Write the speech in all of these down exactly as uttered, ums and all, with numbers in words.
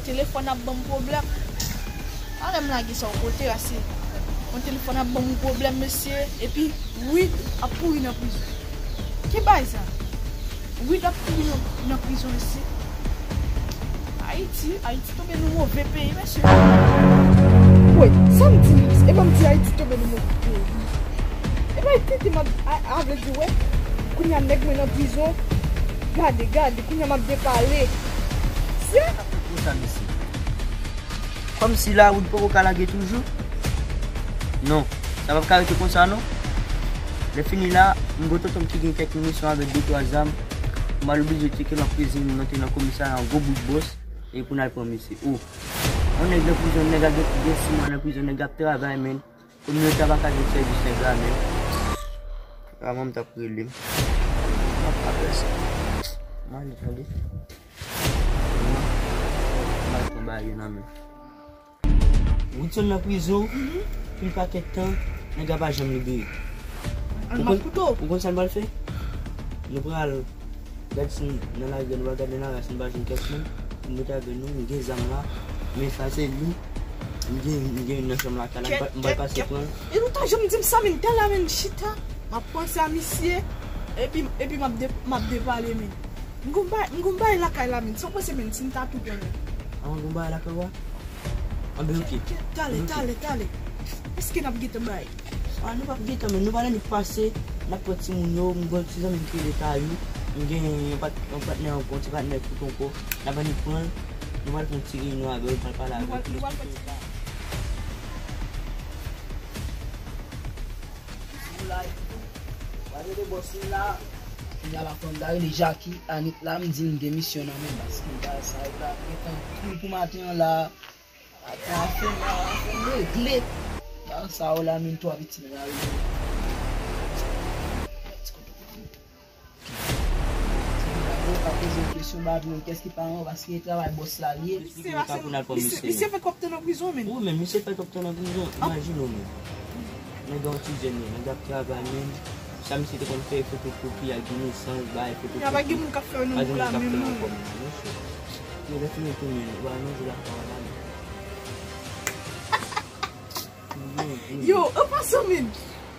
Telefòn ap ban m pwoblèm. Talè m lage sa w kote a, se yon telefòn ap ban m pwoblèm, mesye. Epi Wid ap pouri nan prizon. Ki bagay sa? Wid ap pouri nan, nan prizon, mesye. Ayiti, Ayiti tonbe nan move peyi, mesye. Wè, sa m di, e ban m di Ayiti tonbe nan move peyi. E bay tete m ap, a, a vle di, wè, kounye a nèg mwen nan prizon. Gade, gade, kounye a m ap depale. Se konsa, mesye. Kòmsi la, Wid poko ka lage toujou? Non, sa p ap ka rete konsa, non. Lè fini la, m gen tonton m ki gen kèk minisyon avèk de twa zam. M al oblije tcheke nan prizon, m monte nan komisarya, yon gwo bout bòs, e pou n al pran misye. O, yon nèg nan prizon, nèg a gen, gen sis mwa nan prizon, nèg ap travay, men. Kominote a pa ka jwenn sèvis nèg la menm. Manman m t ap rele m. M ap fè sa. M ale, tande. M al pran bagay yo nan men. Woodson nan prizon, pil pakèt tan, nèg la pa janm libere. Ou konn, ou konn sa n pral fè? Nou pral Gad si nan lari a, nou pral gade nan lari a si nou pa jwenn kèk moun pou nou mete avè nou. M gen zam la, men sa se li. M gen, m gen youn nan chanm lakay la, m pral, m pral pase pran l. E nou ta janm di m sa, men, tèl la, men, chita. M ap panse a misye, epi, epi m ap de-, m ap depale, men. M gon bay, m gon bay lakay la, men. Sa w panse, men, si m ta tou pran l? A, m gon bay lakay w a? Anben, oke. Talè, talè, talè. Èske n ap gentan bay? A, nou p ap gentan, men nou pa nan nik pase. N ap pran timoun yo, m gon ti zanmi m ki rele Kayou. M gen yon pat-, yon patnè ankò, yon ti patnè kout ankò. N ap annik pran l. Nou pral fè yon ti reyinyon avè l, nou pral pale avè l. Nou pral, nou pral fè ti pa. Ou la, ou la rele bòs ou la. Kounye a la fanm la rele Jackie, Anit la, m di l m gen misyon nan men l, paske bagay sa yo la gentan koul pou maten an la. Ata fè la, fè regle. Sa, sa w la menm twa viktim la yo. Ou ka poze w kesyon, ba vle kès ki paran w, paske e travay bòs la l ye. Misye, misye, misye fè twòp tan nan prizon, men. Wi, men misye fè twòp tan nan prizon. Imajine w, men. Nèg an ti jèn, nèg ap travay, men. Sa misye te konn fè fotokopi ak nesans, bay fotokopi. Pa gen moun k ap fè yo nan bouk la menm, non. Yo lè fini tounen, ou pa nan jou la, pa la. Yo, an pasan, men.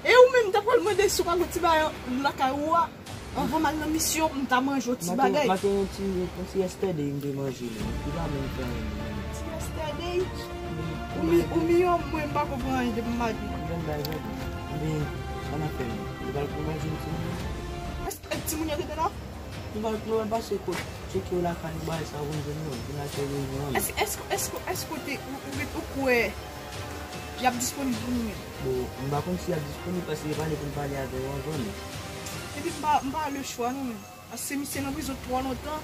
E ou menm, ta pral mande si w pa gon ti bagay lakay ou a, anvan m al nan misyon, m ta manje w ti bagay. M te yon ti, yon ti yesterday, m te manje, men. Li pa menm fè anyen, men. Ti yesterday? Ou mi-, ou miyò mwen, m pa konprann anyen depi m mache. M vin bay vag. Ebyen, sa n ap fè, men. Li pral pou manje m ti moun. Èske timoun yo rete la? Nou pral, nou pral pase kot, tcheke yo lakay, nou bagay sa, ou konn jwenn yo, vin al fè reyinyon an. Èske, èske, èske, èske ou te, ou, ou, ou kwè y ap disponib pou nou menm? Bon, m pa konn si y ap disponib, paske yo pale pou n pale avè yo anvan, men. Epi m pa, m pa le chwa, non, men. Paske misye nan prizon twò lontan.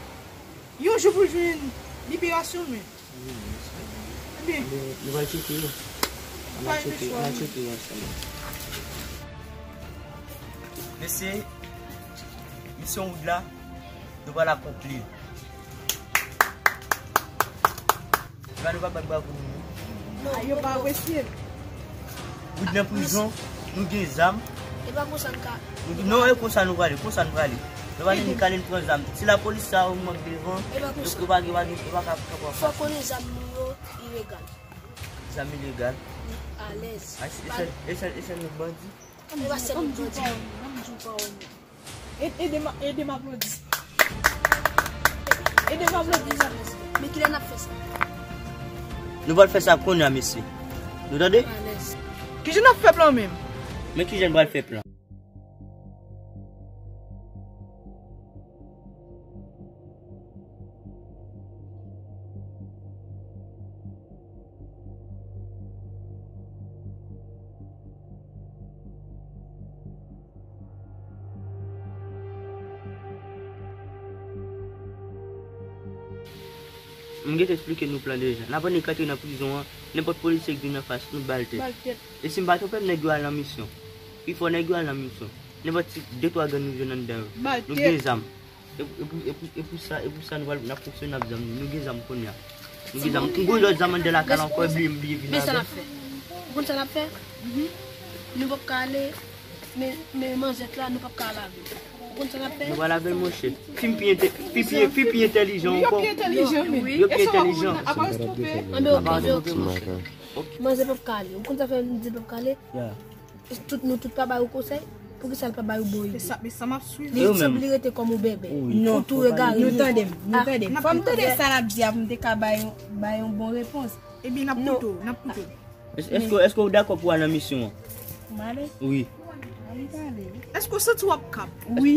Yon jou pou l jwenn liberasyon, men. Wi, wi, sa. Ebyen. Ebyen, nou pral tcheke yo. N a tcheke, n a tcheke yo ansanm. Mesye, misyon Wood la, nou pral akonpli. Epa nou pa bat bravo nou menm? Non, yo pa apresye. Wood nan prizon, nou gen zam. E pa konsa n ka. Non, e konsa nou prale, konsa nou prale. Nou pa vin kale n pran zam. Si lapolis sa yo mank devan, yo pa gen, yo pa gen, yo pa ka pran. Fò konnen zam nou yo ilegal. Zam ilegal. Alèz. E sèl, e sèl, e sèl nou bandi. E pa sèl nou bandi. Ede m, ede m aplodi. Ede m aplodi. Men kilè n ap fè sa? Nou pral fè sa kounye a, mesye. Nou tande? Kijan n ap fè plan menm? Men kijan n pral fè plan. M gentan eksplike nou plan deja. N ap annik antre nan prizon an, nenpòt polisye k vin anfas nou, ba l tèt. Ba l tèt. E si m pa twonpe m, nèg yo al nan misyon. Pifò nèg yo al nan misyon. Nenpòt ti de twa gang nou jwenn anndan yo. Ba l tèt. Nou gen zam. E, e pou, e pou, e pou sa, e pou sa nou pral, n ap fonksyone ak zam nou. Nou gen zam kounye a. Nou gen zam. M gen lòt zam anndan lakay la ankò, bliye, bliye vin avè m. Men sa n ap fè. Ou konn sa n ap fè? Nou p ap ka ale, men, men manzèt la, nou p ap ka lave. Nou pral avè l, monchè. Fi pi pi entèlijan ankò. Yo pi entèlijan, men. Yo pi entèlijan. Apa yo twonpe? Apa yo twonpe, monchè? Manzè p ap kale. Ou konn sa fè m di l p ap kale? Tout, nou tout pa ba yo konsèy. Poukisa l pa ba yo bon ide? Men sa m ap swiv. Li sanble li rete kòm yon bèbè. Ou tou egare. Nou tande m, nou tande m. Fò m tande sa l ap di a pou m te ka bay yon, bay yon bon repons. Ebyen, n ap koute w, n ap koute w. Èske, èske w dakò pou w al nan misyon an? M ale? Wi. M ale. Èske w santi w ap kab? Wi.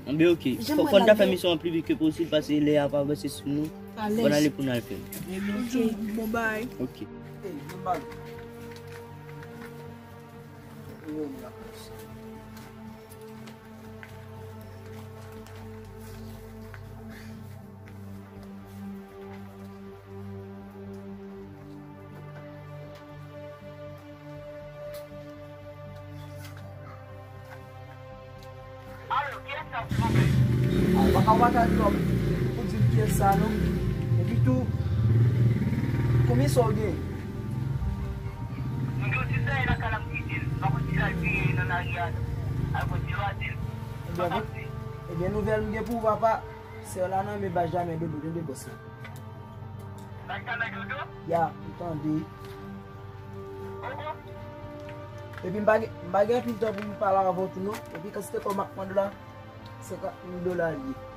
Anben, oke. Fò, fò n ta fè misyon an pi vit ke posib, paske lè a ap avanse sou nou. Fò n ale pou n al fè l. Ebyen, bon bay. Oke. Alo, kiyès sa, silvouplè? Ah, ou pa ka, ou pa ka di non, pou di m kiyès sa non. Epi tou, konbyen sa w gen? M gen yon ti sè lakay la, m kite l. M pa konn si l al peye nan lari a, al pran ti lwazel. Ebyen, nouvèl m gen pou ou, papa. Sè w la nan men Benjamen Dodo, tande bòs la. Benjamen Dodo? Ya, m tande. Epi m pa gen, m pa gen anpil tan pou m pale avè w tou non. Epi kantite kòb m ap mande w la, senkant mil dola l ye.